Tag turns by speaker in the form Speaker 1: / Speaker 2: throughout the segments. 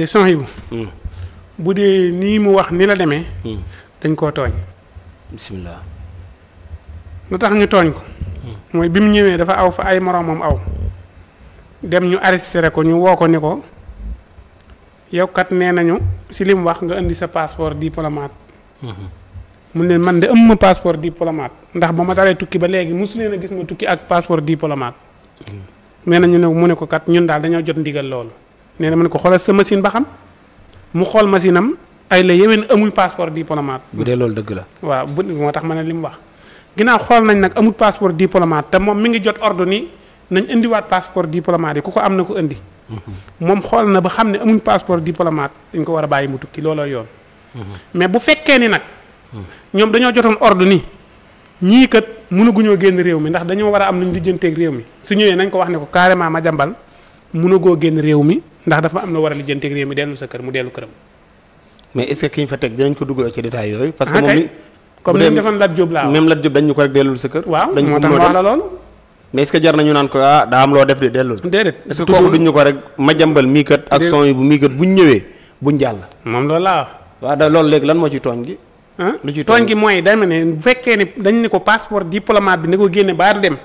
Speaker 1: de son yi bu dee nii mu wax ni la demee. dañ koo tooñ.
Speaker 2: bisimilah.
Speaker 1: lu tax ñu tooñ ko. mooy bi mu ñëwee dafa aw fa ay moroomam aw. dem ñu arrêté ko ñu woo ko ni ko yow kat nee nañu si li mu wax nga indi sa passeport diplomate. mun leen man de am ma passeport diplomate ndax ba ma daree tukki ba léegi mosu leen a gis ma tukki ak passeport diplomate. nee na ñu ne mu ne ko kat ñun daal dañoo jot ndigal loolu. nee na mu ne ko xoolal sa machine ba xam mu xool machine am ay la yéwén amul passeport diplomate.
Speaker 2: bu dee loolu dëgg la.
Speaker 1: waaw bu moo tax ma ne li mu wax. ginnaaw xool nañ nag amul passeport diplomate te moom mi ngi jot ordre ni nañ indiwaat passeport diplomate yi ku ko am na ko indi. moom xool na ba xam ne amul passeport diplomate dañ ko war a bàyyi mu tukki looloo yoon. mais bu fekkee ni nag. ñoom dañoo jotoon ordre ni ñii kat mënaguñoo génn réew mi ndax dañoo war a am luñ lijjanteeg réew mi su ñëwee nañ ko wax ne ko carrément Madiambal mënagoo génn réew mi ndax dafa am na war a lijjanteeg réew mi dellu sa kër mu dellu këram.
Speaker 2: mais est-ce que ki ñu fa teg dinañ ko dugal ci détail yooyu. parce que moom
Speaker 1: comme ni ñu defoon Lat Diop laa
Speaker 2: même Lat Diop dañ ñu ko rek dellul sa kër.
Speaker 1: waaw
Speaker 2: dañ
Speaker 1: moo tax wax la loolu.
Speaker 2: mais est-ce que jar nañu naan ko daa am loo def de dellul.
Speaker 1: déedéet
Speaker 2: est-ce que kooku duñ ñu ko rek Madiambal mii kat ak son yi bu mii kat buñ ñëwee buñ jàll.
Speaker 1: moom loolu laa wax.
Speaker 2: waaw da loolu léegi lan moo ci tooñ gi. lu ci
Speaker 1: tooñ gi mooy dama ne bu fekkee ne dañ ne ko passeport diplomate bi ne ko génne baa du dem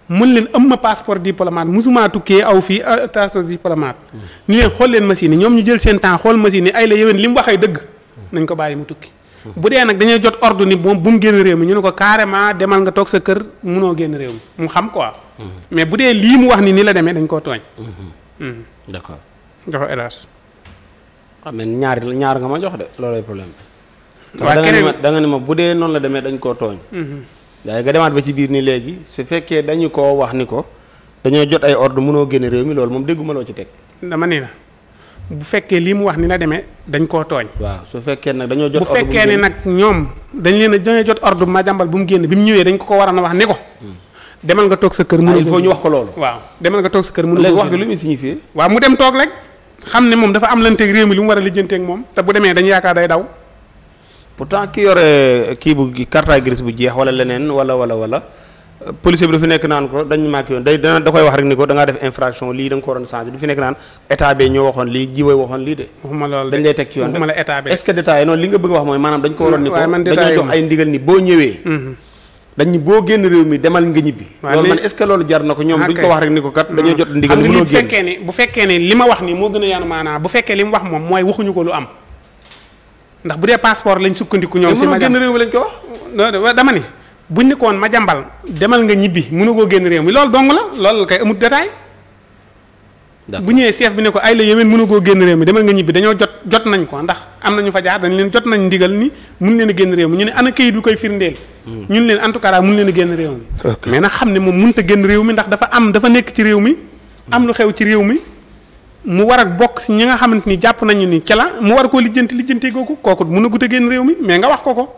Speaker 1: mun leen am ma passeport diplomate musuma tukkee aw fii passeport diplomate ni leen xool leen machine yi ñoom ñu jël seen temps xool machine yi ay la yéwén li mu waxee dëgg nañ ko bàyyi mu tukki bu dee nag dañoo jot ordre ni moom bu mu génn réew mi ñu ne ko carrément demal nga toog sa kër munoo génn réew mi mu xam quoi mais bu dee lii mu wax ni la demee dañ koo tooñ
Speaker 2: d'accord
Speaker 1: joxo hélas
Speaker 2: xam ne ñaar nga ma jox de loolooy problème bi
Speaker 1: waa keneen
Speaker 2: da nga ne ma bu dee noonu la demee dañ koo tooñ waaye nga demaat ba ci biir ni léegi su fekkee dañu koo wax ni ko dañoo jot ay ordre mënoo génn réew mi loolu moom dégguma loo ci teg
Speaker 1: dama ni la bu fekkee lii mu wax ni la demee dañ koo tooñ
Speaker 2: waaw su fekkee nag dañoo jot
Speaker 1: bu fekkee ne nag ñoom dañ leen a dañoo jot ordre Madiambal bu mu génn bi mu ñëwee dañ ko war a wax ni ko demal nga toog sa kër mënoo
Speaker 2: il faut ñu wax ko loolu
Speaker 1: waaw demal nga toog sa kër mënoo
Speaker 2: léegi wax gi lu muy signifié
Speaker 1: waaw mu dem toog rek xam ne moom dafa am lanteeg réew mi lu mu war a lijjanteeg moom te bu demee dañu yaakaar day daw
Speaker 2: pourtant ki yore kii bu carte grise bu jeex wala leneen wala policier bi du fi nekk naan ko dañ maak yoon da koy wax rek ni ko da ngaa def infraction lii da nga ko waroon changer du fi nekk naan état bi ñoo waxoon lii jiwee waxoon lii de
Speaker 1: waxuma loolu
Speaker 2: dañ lay teg ci yoon
Speaker 1: waxuma la état bi
Speaker 2: est-ce que détail noonu li nga bëgg wax mooy maanaam dañ ko waroon ni ko
Speaker 1: dañoo
Speaker 2: jox ay ndigal ni boo ñëwee dañ ni boo génn réew mi demal nga ñibbi loolu man est-ce que loolu jar na ko ñoom duñ ko wax rek ni ko kat dañoo jot ndigal mënoo génn
Speaker 1: bu fekkee ne li ma wax ni moo gën a yaanu maanaam bu fekkee li mu wax moom mooy waxuñu ko lu am ndax bu dee passeport lañ sukkandiku ñoom si
Speaker 2: génn réew mi lañ ko wax
Speaker 1: dama ni buñ ni ko woon Madiambal demal nga ñibbi mënu koo génn réew mi loolu dong la loolu kay amut détail bu ñëwee chef bi ne ko ay la yéwén mënu koo génn réew mi demal nga ñibbi dañoo jot nañ ko ndax am na ñu fa jaar dañ leen jot nañ ndigal ni mun leen a génn réew mi ñu ne ana kayit bi koy firndeel ñun leen en tout cas daal mun leen a génn réew mi mais nag xam ne moom mënut a génn réew mi ndax dafa nekk ci réew mi am lu xew ci réew mi mu war a bokk si ñi nga xamante ni jàpp nañu ni ca la mu war koo lijjanti googu kooku mën a gut a génn réew mi mais nga wax ko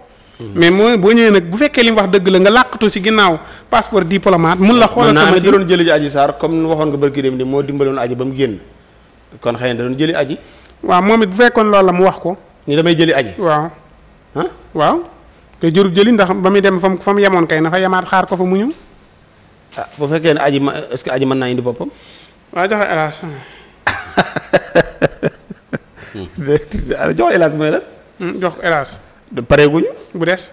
Speaker 1: mais mooy boo ñëwee nag bu fekkee li mu wax dëgg la nga làqatu si ginnaaw passeport diplomate mun la xoolal sama
Speaker 2: da doon jëli ji Adji Sarr comme waxoon nga barki dem ni moo dimbaloon aji ba mu génn kon xëy na da doon jëli aji
Speaker 1: waaw moom it bu fekkoon loolu la mu wax ko
Speaker 2: ni damay jëli aji
Speaker 1: waaw waaw koy jërul jëli ndax ba muy dem fa mu yemoon kay na fa yemaat xaar ko fa mu ñëw
Speaker 2: bu fekkee ne aji est-ce que aji mën naa indi boppam
Speaker 1: waaw joxe hélas
Speaker 2: jox hélas mooy la
Speaker 1: jox hélas
Speaker 2: pareeguñu
Speaker 1: bu des